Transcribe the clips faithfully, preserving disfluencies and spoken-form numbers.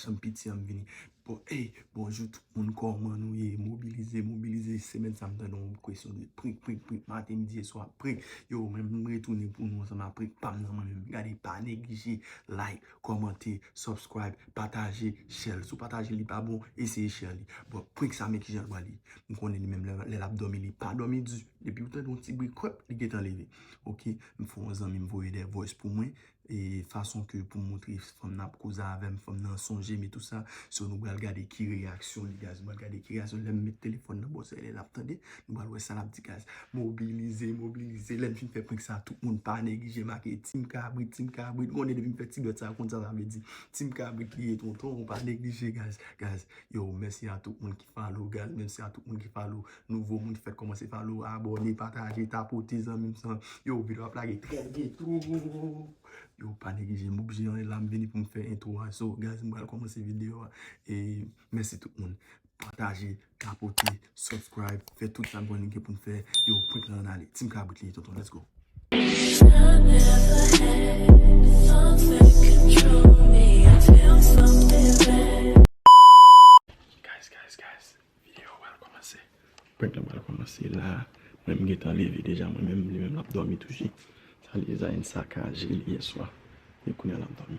Janm piti an m vini. Bon, ey, bonjou tout moun, kòman nou ye? Mobilize, mobilize. Semèn sa m tande yon kesyon de prank, prank, prank, maten, midi e swa, prank. Yo, men m retounen pou nou ansanm ak prank pa m nan mwen menm. Gade, pa neglije, like, kòmante, subscribe, pataje, share. Si w pataje li pa bon, eseye share li. Bon, prank sa men kijan l pral ye. M konnen li menm lè, lè l ap dòmi, li pa dòmi di. Depi w tande yon ti bri krèp, li gentan leve. Oke, m fè yon zanmi m voye de voice pou mwen. E fason ke pou m montre fanm nan ap koze avè m, fanm nan sonje m e tou sa. So nou pral gade ki reyaksyon li, guys. Nou pral gade ki reyaksyon lè m met telefòn nan bò sèlè l ap tande. Nou pral wè sa l ap di, guys. Mobilize, mobilize. Lè m fin fè prank sa, tout moun pa neglije make Team Kabrit, Team Kabrit. Konnen depi m fè ti dwèt sa, konn sa sa vle di. Team Kabrit li ye, tonton, pa neglije, guys. Guys, yo, mèsi a tout moun ki follow, guys. Mèsi a tout moun ki follow. Nouvo moun ki fèk kòmanse follow, abòne, pataje, tapote, zanmi m san. Yo, videyo ap lage trè byento. Yo, pa neglije, m oblije ann la m vini pou m fè entwo a. So, guys, m pral kòmanse videyo a. E mèsi tout moun. Pataje, tapote, subscribe, fè tout sa m konn gen pou n fè. Yo, prank lan ann ale. Team Kabrit li ye, tonton, let's go. Guys, guys, guys. Videyo a pral kòmanse. Prank lan pral kòmanse la. Mwen m gentan leve deja, mwen menm, li menm l ap dòmi toujou. Sa li ye, Zayn sakaje li yèswa. E kounye a l ap dòmi.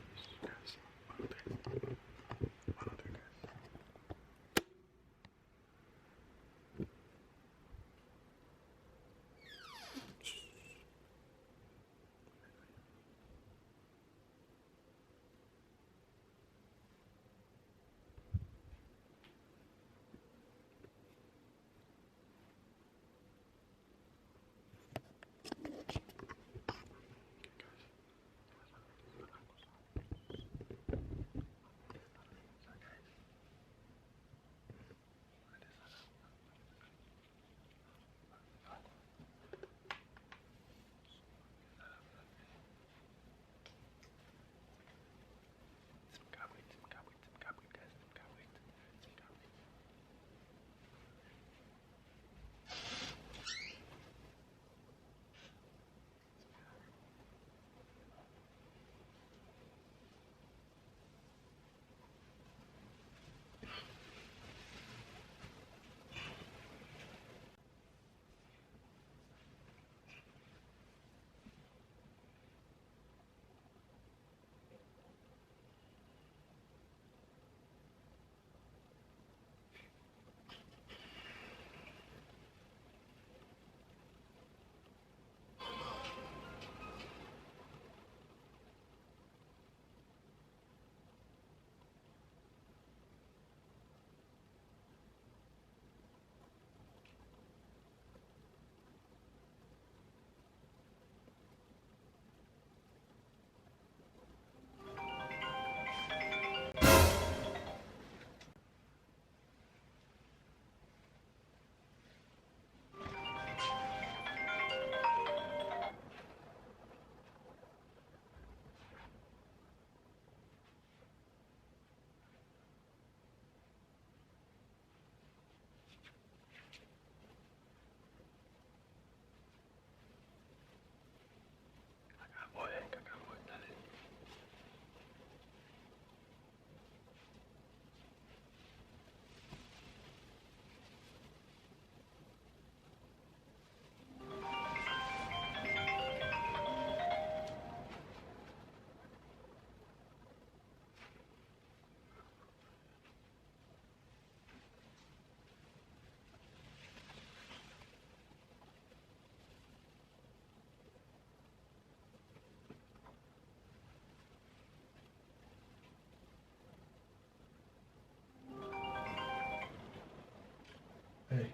Hey.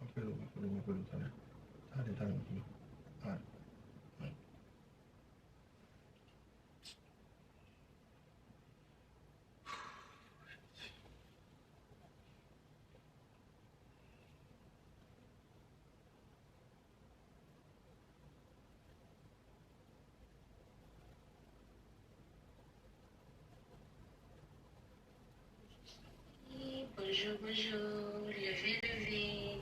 M ap rele w, m ap rele w, m ap rele w talè. Talè, talè, m ap rele w. Alright. Alright. Bonjou, bonjou, leve, leve.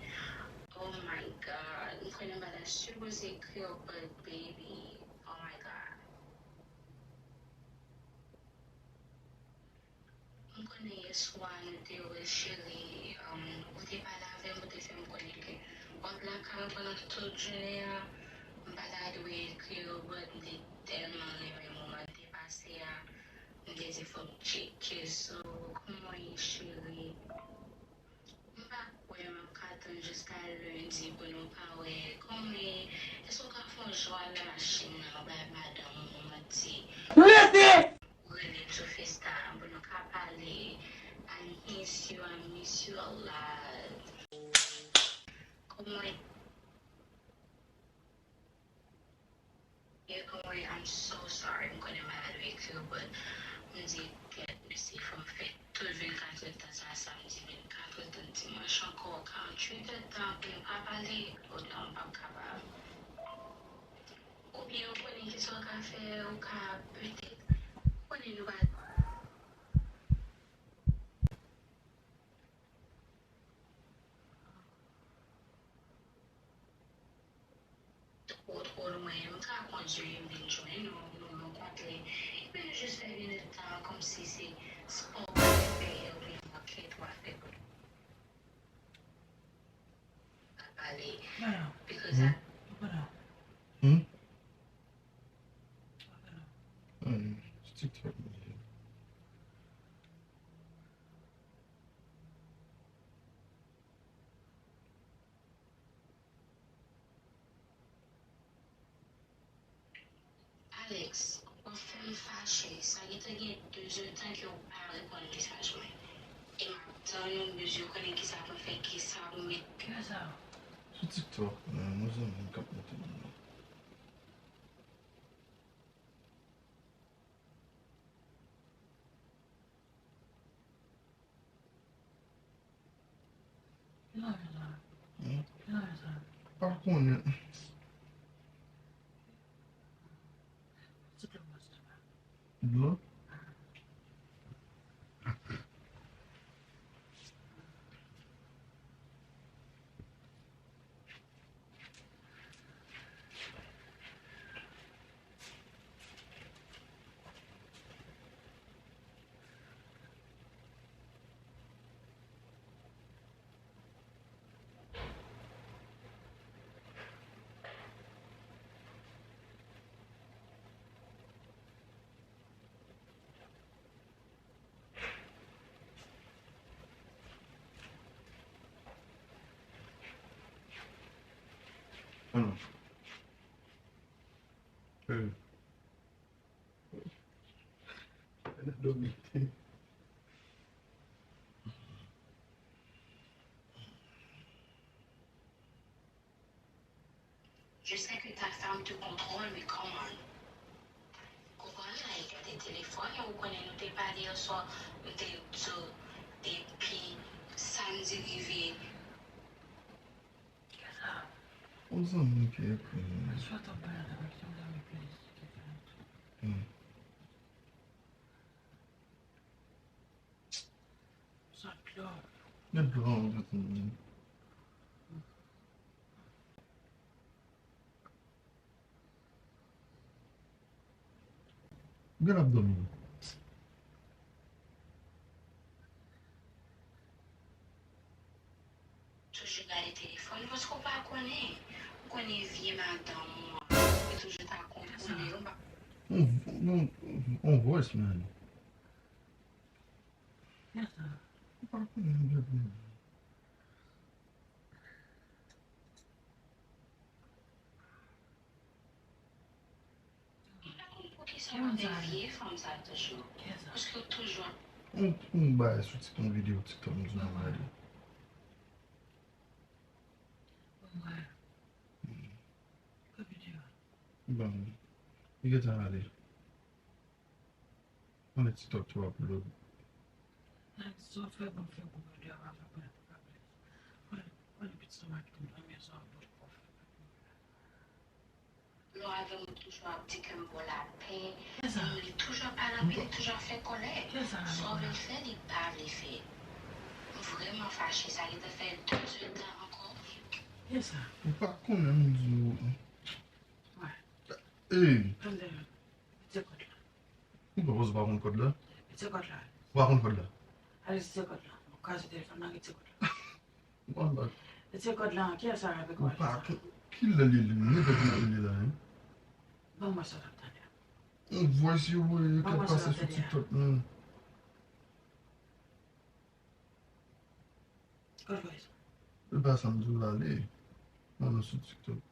Oh my God, m kwè nou pa ta sipoze ekri yo, but baby, oh my God. Yèswa nou te wè cheri, um, ou te pale avè m, ou te fè m konnen ke w ap lakay ou pandan tout jounen an. M pa ta dwe ekri w, but m te tèlman renmen moman n te pase a. M te di fò m tcheke sou ou. Kòman w ye cheri? M pa kwè m ap ka tann jiska lendi pou nou ka wè kòman, èske w ka fè yon jou al nan machin nan, ou bay madanm ou manti. Listen! Ou rele m sou FaceTime pou nou ka pale. I miss you, I miss you a lot. Kòman Yeah, Kamari, I'm so sorry. M konnen m pa ta dwe ekri w, but m di, gad, mesi, fò m fè tout vennkat èdtan sa, samdi, vennkat èdtan, dimanch ankò, karanntuit èdtan, pou nou pa pale. Oh non, m p ap kapab. Oubyen, ou konnen kisa w ka fè, ou ka, petèt, ou konnen nou pa Two, two lwen, m ka kondui, m vin jwenn ou, nou rankontre. Epi nou jis fè vin tan kòmsi se spò w ap fè, oubyen market w ap fè pou nou ka pale. Because I Hmm? Hmm? Sou TikTok mwen ye. Alex, w ap fè m fache. Sa gentan gen de zèdtan ke w pa reponn mesaj mwen. E m ap tann ou, m bezwen konnen kisa pou m fè, kisa pou m met. Kiyès sa? Sou TikTok, men, yon zanmi m k ap monte moun nan. Kilè sa? Hmm? Kilè sa? Pa konnen. Dlo? Alò. Hey. Nan dòmi. Je sais que ta femme te contrôle, mais come on. Konprann la, e gade telefòn, ou konnen nou te pale yè swa, m te di w depi samdi rive. Yon zanmi ki ekri m. Hmm. Sa dlo. Met dlo ann gate m. Ou gen ap dòmi. Toujou gade telefòn, paske w pa konnen. Ou konnen vye madanm ou an, li toujou ta kontwole w. Yon, yon, yon voice, man. Ou pa konnen, gade. Ou konn poukisa w ap veye fanm sa toujou? Paske w toujou ap. Yon, yon bagay sou tik, yon videyo TikTok m di nou gade. Bon, li gentan ale. Ann TikTok tou ap load. Sa w fè bon fè gwo de a pa fè pran pou kablè. Pran, pran pitit sa w ak tout lanmè sa w ap fè. Lè w avè m ou toujou ap di ke m ba w lapè. Li toujou ap pale anpil, li toujou ap fè kòlè. Sa w vle fè, li pa vle fè. M vrèman fache, sa gentan fè de zèdtan ankò. Ou pa konnen m di w. Ey. Ou pa poze pa konn kòd la? Ou pa konn kòd la? Retire kòd la. Ou kraze telefòn nan, retire kòd la. Bon, bon. Retire kòd la. Kiyès sa avèk ou pa Alex? Ki lè li li? Li fè ki lè li la, hein? Ban mwen sa w t ap tande a. On voice yo voye k ap pase sou TikTok, non. Kòd voice. E pa sa m di w la, li. Mwen sou TikTok.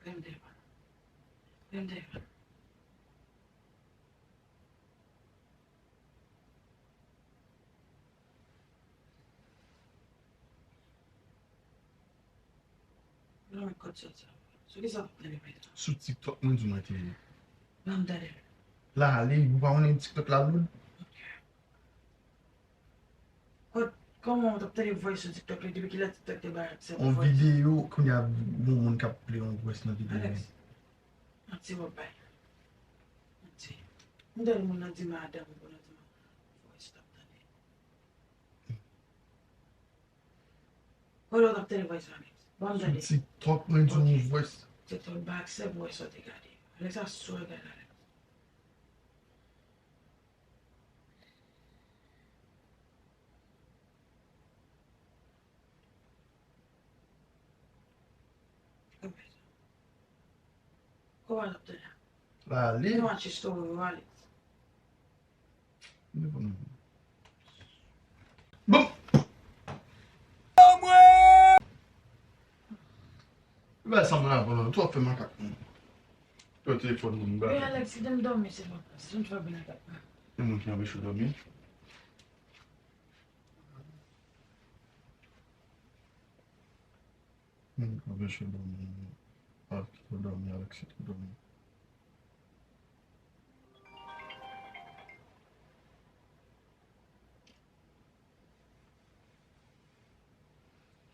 Premye telefòn. Premye telefòn. Mwen kòd sòt sa. Sou ki sa w ap tande pita? Sou TikTok, mwen di w mwen te ye. Ban m tande. La, li, ou pa konnen TikTok la loud? Ok. Kòd, kòman w t ap tande voice sou TikTok la, depi kilè TikTok te bay aksè pou voice? On videyo, kounye a, yon moun k ap play on voice nan videyo. Alex, yon ti wòb bay. Yon ti. M tande moun nan di madanm ou, nan di madanm. Voice w t ap tande. Kòlè w t ap tande voice Alex. Ban m tande. Sou TikTok, mwen di yon voice. TikTok ba aksè pou wè sa w te gade. Alex, a sou w gade Alex. Kòman w t ap tande? Ba li. Mwen watch story yo, Alex. Bon. Ba sanble avè w, twò fè makak moun. Pran telefòn moun ba. Wi, Alex, kite m dòmi, se bon. Si m fè byen avèk mwen. Gen moun ki anpeche w dòmi? Hmm, anpeche w dòmi. Pa kite w dòmi, Alex, kite w dòmi.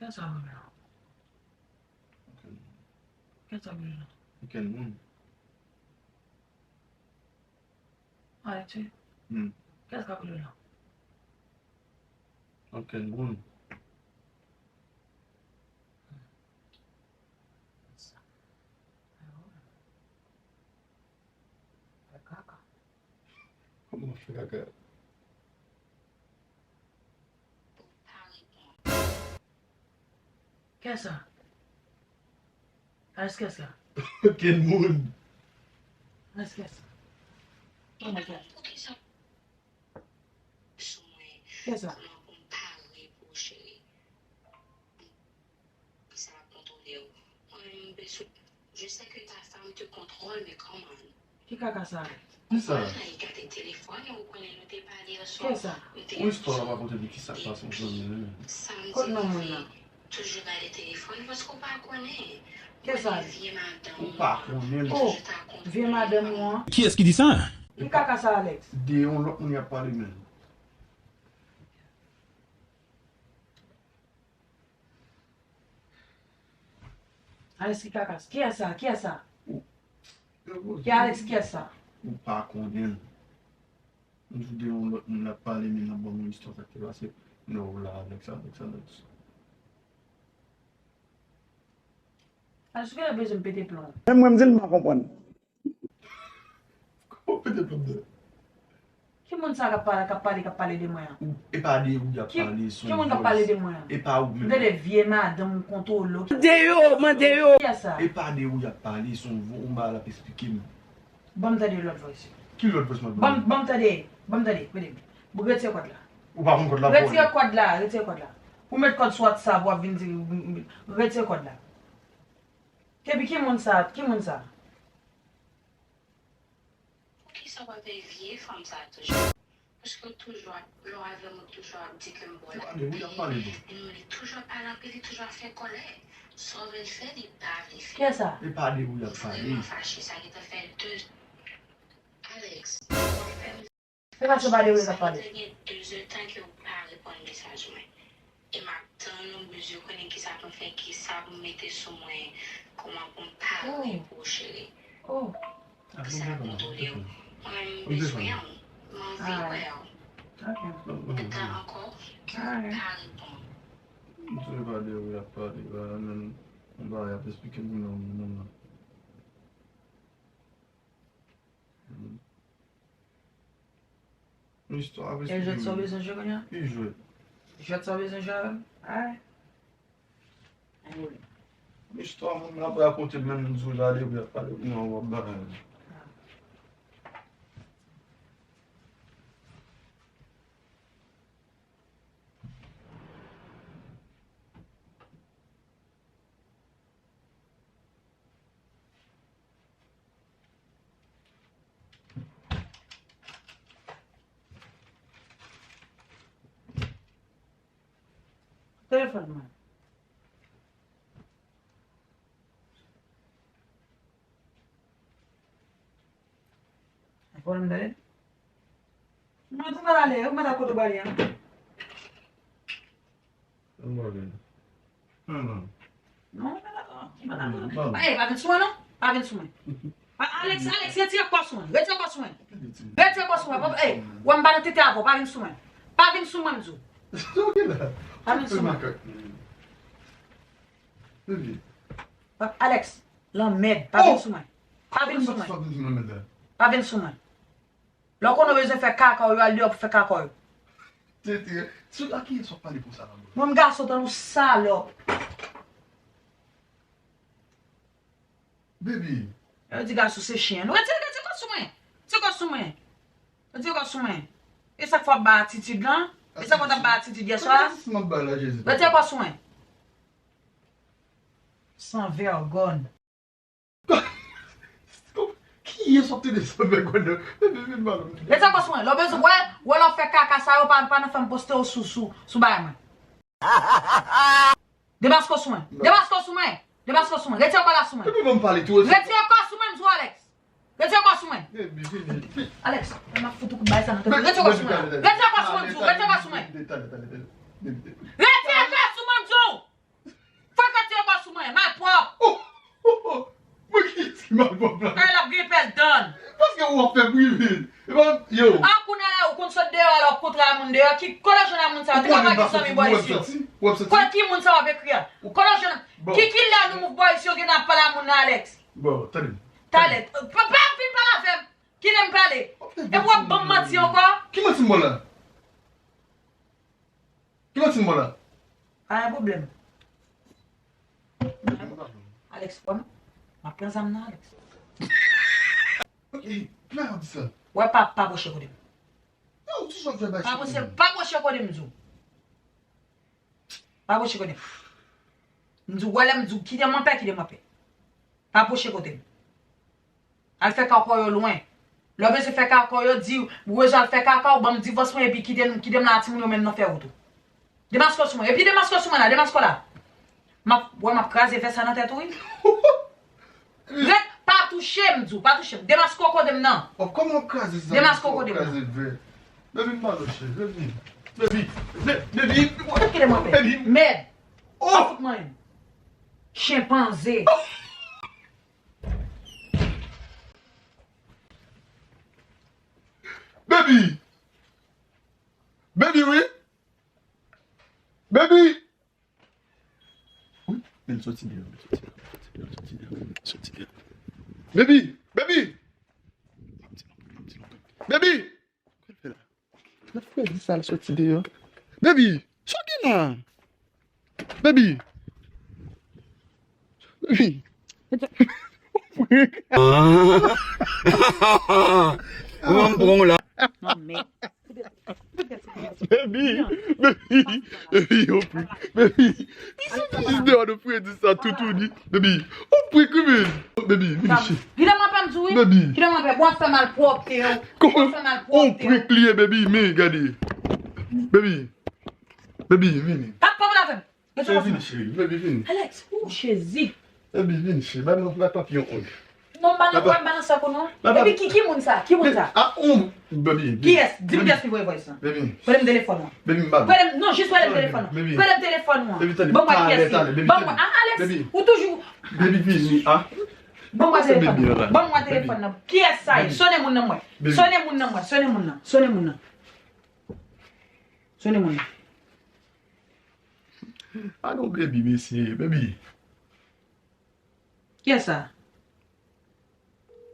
Kiyès sa rele la? Kiyès sa rele la? Okenn moun. Alex, wi. Hmm. Kiyès k ap rele la? Okenn moun. Fè kaka. Kòman fè kaka? Kiyès sa? Alex, kiyès sa? Okenn moun. Alex, kiyès sa? Oh my God. Kiyès sa? Ki kaka sa? Kisa? Ou istwa w ap rakonte de kisa k pase yon zanmi w? Kot non moun nan? Kisa? Ou pa konnen l? Oh, vye madanm ou an. Kiyès ki di sa? Ki kaka sa, Alex? De yon lòt moun y ap pale menm. Alex ki kaka sa? Kiyès sa? Kiyès sa? Ki Alex, kiyès sa? Ou pa konnen l. M di w de yon lòt moun l ap pale, men l ap ban mwen istwa sa k te pase. Non, w la avèk sa, avèk sa, avèk sa. Alex, ou genlè bezwen m pete plon. Menm mwen, m di l m pa konprann. Kòman w pete plon de? Ki moun sa k ap pale, k ap pale, k ap pale de mwen an? Ou, e pa de ou y ap pale, se yon vòs. Ki moun k ap pale de mwen an? E pa ou menm. Tande, vye madanm ou kontwole w. Mande yo, mande yo. Kiyès sa? E pa de ou y ap pale, se yon vò-, yon bagay l ap eksplike m. Ban m tande lòt vòs yo. Ki lòt vòs m ap tande? Ban m, ban m tande, ban m tande, mete m. Retire kòd la. Ou pa konn kòd la pou ou? Retire kòd la, retire kòd la. Ou met kòd sou WhatsApp, w ap vin di, retire kòd la. Kepi, ki moun sa, ki moun sa? Poukisa w ap veye vye fanm sa toujou? Paske w toujou ap, lè w avè m, ou toujou ap di ke m ba w lapli. Li toujou ap pale anpil, li toujou ap fè kòlè. Sa w vle l fè, li pa vle fè. Kiyès sa? E pa de ou y ap pale. M vrèman fache, sa gentan fè de. Alex, w ap fè m. Se pa sou pa de ou y ap pale. Sa gentan gen de zè tan ke w pa reponn mesaj mwen. E m ap tann ou bezwen konnen kisa pou m fè, kisa pou m mete sou mwen, kòman pou m pare pou w, cheri. Oh. Kisa pou m tounen w. Mwen menm m bezwen w, m anvi wè w. Gentan ankò, ke w pa reponn. M di pa de ou y ap pale, pa menm yon bagay y ap eksplike m nan moun nan. Hmm. Istwa avè. E jwèt sa w bezwen jwe kounye a? Ki jwèt? Jwèt sa w bezwen jwe avè m? Ay. Ay, wi. Istwa moun ap rakonte menm jou la, depi ap pale, non, w ap bagay. Telefòn mwen. Ay, pwoblèm tande. Mwen tou pral ale, ou mèt al kote w prale a. Mwen vin. Non, non. Non, ou mèt al, ou mèt al kote w prale. Ey, pa vin sou mwen non. Pa vin sou mwen. Pa, Alex, Alex, retire kò sou mwen. Retire kò sou mwen. Retire kò sou mwen. Papa, ey, wè m pa nan tete avè w, pa vin sou mwen. Pa vin sou mwen, m di w. Pa vin sou mwen. Papa, Alex, lanmèd, pa vin sou mwen. Pa vin sou mwen. Pa vin sou mwen. Lè w konnen w bezwen fè kaka w, yo al deyò pou fè kaka w. Tete, sou a kiyès w ap pale konsa la, bro? Mwen, m gason tann ou salòp. Baby. Yo di gason se chen. Nou retire, retire kò sou mwen. Retire kò sou mwen. Retire kò sou mwen. E sa k fè w ap bay atitid lan? E sa k fè w t ap bay atitid yèswa? Retire kò sou mwen. San vègòn. Kiyès w ap tande san vègòn nan? Baby, vin ba m. Retire kò sou mwen. Lè w bezwen wè, wè lè w fè kaka sa yo, pa, pa nan fè m poste w sou, sou, sou bagay mwen. Demaske w sou mwen. Demaske w sou mwen. Demaske w sou mwen. Retire kò la sou mwen. Epi ban m pale tou. Retire kò sou mwen, m di w, Alex. Retire kò sou mwen. Baby, vini. Alex, m ap fout ou kout bagay sa nan tèt. Retire kò sou mwen. Retire kò sou mwen, m di w. Retire kò sou mwen. Retire kò sou mwen, m di w. Fòk retire kò sou mwen, malpwòp. Mwen ki ti malpwòp la? Ay, l ap griyen pèl dan. Paske w ap fè prive. Epa, yo. A, kounye a la, ou konn sot deyò, alò, kontre a moun deyò. Ki, kote w jwenn a moun sa yo? Te ka pa gen zanmi bò isi yo. Kote ki moun sa w ap ekri a? Kote w jwenn? Ki, ki lè nou mouv bò isi yo gen ap pale a moun nan, Alex? Bon, tande. Talè. Pa, pa vin pale avè m. Kite m pale. Epi w ap ban m manti ankò? Ki manti m ba w la? Ki manti m ba w la? Pa gen pwoblèm. Alex, pran. M ap pran zam nan, Alex. Ok, kiman w di sa? Wè, pa, pa pwoche kote m. Non, ou toujou ap fè bagay. Pa pwoche, pa pwoche kote m, di w. Pa pwoche kote m. M di w, wè lè m di w, kite m anpè, kite m anpè. Pa pwoche kote m. Al fè kaka w yo lwen. Lè w bezwen fè kaka w yo, di, ou bezwen al fè kaka w, ban m divòs mwen, epi kite m, kite m la, timoun yo menm nan fè wout ou. Demaske w sou mwen. Epi demaske w sou mwen la, demaske w la. M ap, wè, m ap kraze vè sa nan tèt ou, wi. Ret, pa touche m, di w, pa touche m. Demaske w kote m nan. Oh, kòman w kraze sa? Demaske w kote m nan. Kraze vè. Baby, m pa lòche. Baby. Baby. Baby. Kite m anpè. Baby. Mèd. Oh! Pa fout mwen. Chenpanze. Oh! Baby. Baby, wi. Baby. Wi, men l soti deyò, men l soti deyò, men l soti deyò, men l soti deyò. Baby, baby. Baby. Sa l fè di sa l soti deyò. Baby, sa w gen la? Baby. Baby. Ah. Ou an pran la. Non, men. Baby, baby, baby, yo pri. Baby, li soti jis deyò de fredi sa toutouni. Baby, yo pri kriminèl. Baby, vini che. Kite mwen pè m di wi. Baby. Kite mwen pè. W ap fè malpwòpte yo. Kòman? W ap fè malpwòpte yo. Ou pri kliye, baby, men gade. Baby. Baby, vini. Pa, pa pale avè m. Vini, cheri. Baby, vini. Alex, ou Jezi. Baby, vini, cheri. Ba mwen, ba papi yon hug. Non, m pa nan pwoblèm, m pa nan sa pou nou. Epi ki, ki moun sa? Ki moun sa? Ah, um, baby, baby. Kiyès? Di m kiyès ki voye voice lan. Baby. Prete m telefòn ou an. Baby, m ba. Prete m, non, jis prete m telefòn ou an. Baby. Prete m telefòn ou an. Baby, tande. Ban m wè kiyès li. Baby, ban m wè. Ah, Alex, ou toujou. Baby, vini, ah. Ban m wè telefòn nan. Ban m wè telefòn nan. Kiyès sa ye? Sonnen moun nan m wè. Sonnen moun nan m wè. Sonnen moun nan. Sonnen moun nan. Sonnen moun nan. Ah non, baby, mesye, baby. Kiyès sa?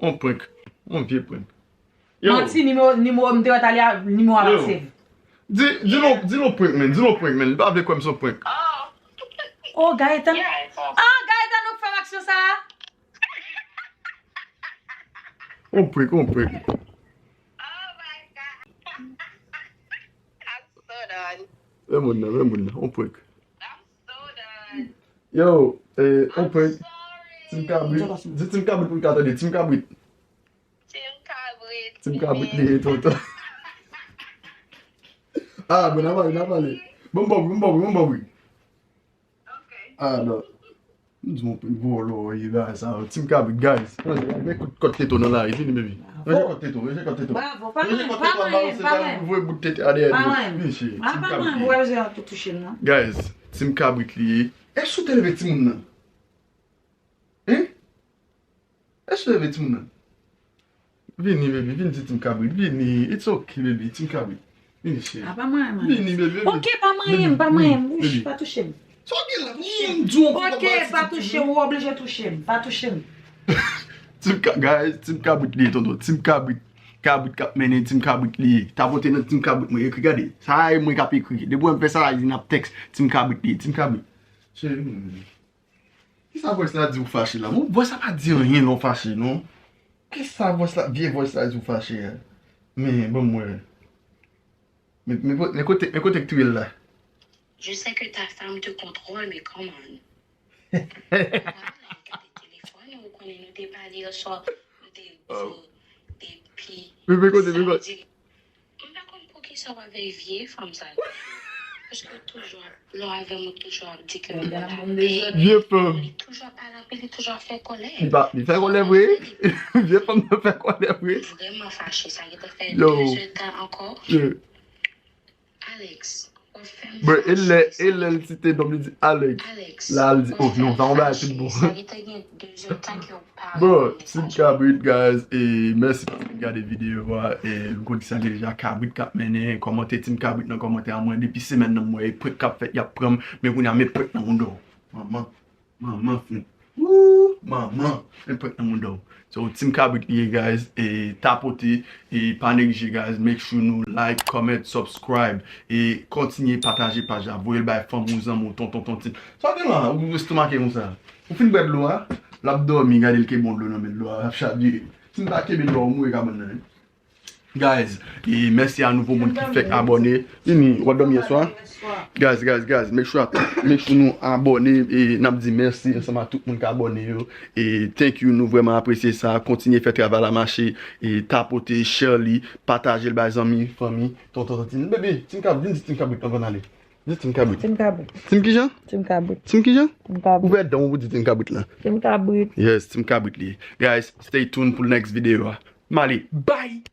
On prank, on vye prank. Yo. Manti, nimewo, nimewo m te wè talè a, nimewo a pa t save. Di, di non, di non prank, man. Di non prank, man. Li pa vle kwè m se yon prank. Oh, Gaëtan. Ah, Gaëtan, ou k fè m aksyon sa a? On prank, on prank. Fè moun nan, fè moun nan, on prank. Yo, eh, on prank. Team Kabrit. Di Team Kabrit pou l ka tande. Team Kabrit. Team Kabrit. Team Kabrit li ye, tonton. Ah, bon, n a pale, n a pale. Bon, bon, bon, bon, bon, bon, wi. Ah, non. M di, mon prank vòlò, ye, bagay sa yo. Team Kabrit, guys. Manje, manje kout kòt tete w nan lari, vini, baby. Manje kòt tete w, manje kòt tete w. Bravo, pa manyen, pa manyen, pa manyen. Voye bout tete a dèyè nou. Vini, cheri. Team Kabrit. Guys, Team Kabrit li ye. Èske w te leve timoun nan? Hein? Èske w leve timoun nan? Vini, baby, vini di Team Kabrit. Vini, it's okay, baby, Team Kabrit. Vini, cheri. Ah, pa manyen, man. Vini, baby, vini. Ok, pa manyen m, pa manyen m. Wouch, pa touche m. Sa w gen la? Vini, m di w. Ok, pa touche m, ou oblije touche m. Pa touche m. Team Ka-, guys, Team Kabrit li ye, tonton. Team Kabrit. Kabrit k ap mennen, Team Kabrit li ye. Tapote nan Team Kabrit, mwen ekri, gade. Sa a e mwen k ap ekri. Depi w wè m fè sa, a di n ap tèks, Team Kabrit li ye, Team Kabrit. Cheri, m Kisa voice la di ou fache la? Bon, voice la pa di anyen lè w fache, non. Kisa voice la, vye voice la di ou fache a? Men, ban m wè. Men, men, men kote, men kote k touye l la? Je sais que ta femme te contrôle, mais come on. Ou pa la gade telefòn, ou konnen nou te pale yè swa, nou te di depi samdi. Men, men kote, men kote. M pa konn poukisa w avèk vye fanm sa yo. Paske toujou, lè w avè m, ou toujou ap di ke m gen lapè. Vye fanm. Li toujou ap pale anpil, li toujou ap fè kòlè. Li pa, li fè kòlè vre. Vye fanm nan fè kòlè vre. Vrèman fache, sa gentan fè de zèdtan ankò. Alex, w ap fè m fache. Bro, e lè, e lè l site non m, li di Alex. La, l di, oh non, sa yon bagay tout bon. Sa gentan gen de zèdtan ke w Bon, Team Kabrit, guys, e mèsi paske n gade videyo a. E m konn ki sa gen deja, Kabrit k ap mennen. Kòmante Team Kabrit nan kòmantè a mwen. Depi semèn nan, m wè e prank k ap fèt, y ap pran m. Men kounye a, men prank nan mouda w. Manman, manman, frè. Woo, manman, men prank nan mouda w. So, Team Kabrit li ye, guys. E tapote, e pa neglije, guys. Make sure nou like, comment, subscribe. E kontinye pataje paj la. Voye l bay fanmi w, zanmi w, tonton, tontin. Sa w gen la, ou estomake konsa? Ou fin bwè dlo a, l ap dòmi, gade l kenbe yon dlo nan men l, dlo a ap chavire. Si m pa kenbe dlo a, ou mouri kabann nan, wi. Guys, e mèsi a nouvo moun ki fèk abòne. Vini, w ap dòmi yèswa? Guys, guys, guys, make sure, make sure nou abòne, e n ap di mèsi ansanm a tout moun k abòne yo. E thank you, nou vrèman apresye sa. Kontinye fè travay la mache, e tapote, share li, pataje l bay zanmi, fanmi, tonton, tantin. Bebe, Team Kabrit, vin di Team Kabrit anvan n ale. Di Team Kabrit. Team Kabrit. Team kijan? Team Kabrit. Team kijan? Team Kabrit. Ouvè dan w pou di Team Kabrit la. Team Kabrit. Yes, Team Kabrit li ye. Guys, stay tuned pou next video a. M ale. Bye!